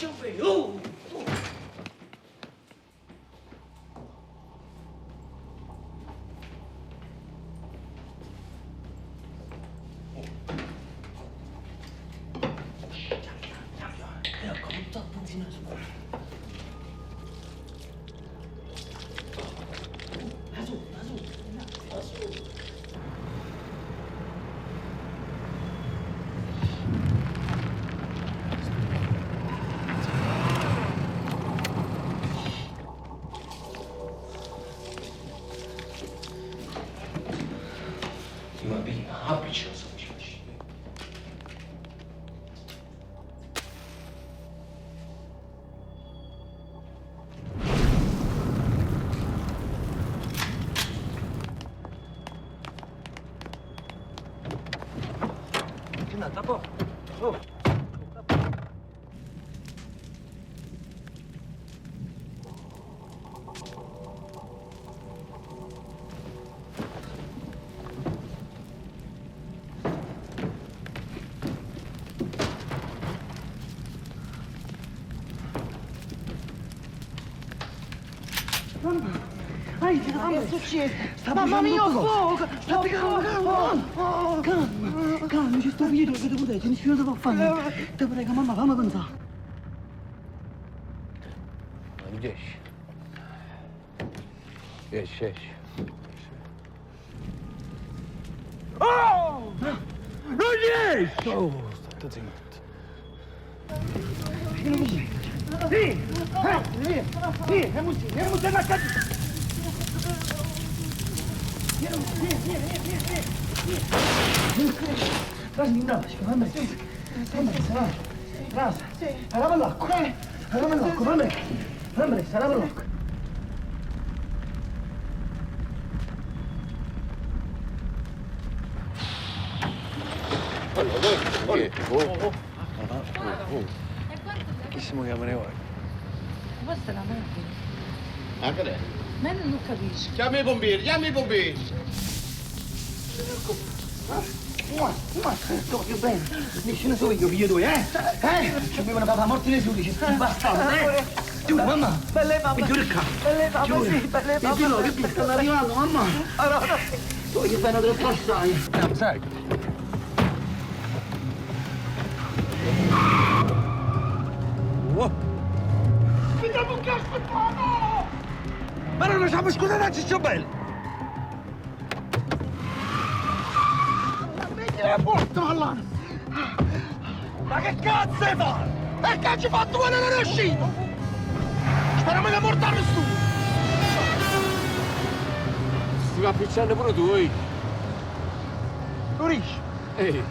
Ciccio bello! Mamma, che è successo? Mamma mia, 'o fuoco! Sta calma, calma! Calma, calma, c'è sto figlio che ti protegge, nessuno ti può fare niente. Ti prego, mamma, fammi pensare. Gdzieś. Jedź, jedź. Oh! Non riesco! Oh, state zitto. Sì! Sì! Sì, è musi, è musi la cazzo! Chi siamo che me ne vuoi? Questa è la macchina. Anche lei. Ma io non capisco. Chiami i pompieri, chiami i pompieri. Ti voglio bene, nessuno so io, figlio tuo, eh? Eh? Ci avevano papà morto nei sudici, bastardo, eh? Giuro, mamma! Belle mamma! Mi giuro qua! Belle mamma, Giuro. sì, belle mamma! E dillo, che stanno arrivando, mamma! Allora, Ti voglio bene troppo assai! Sai. Vediamo che aspettavo! Ma non siamo scusati, Ciccio Bello! Metti la porta, là! Ma che cazzo hai fatto? E che ci hai fatto quando non è uscito? Speriamo che mortare su! Ti va appicciando pure tu, eh? Lo riesci? Ehi.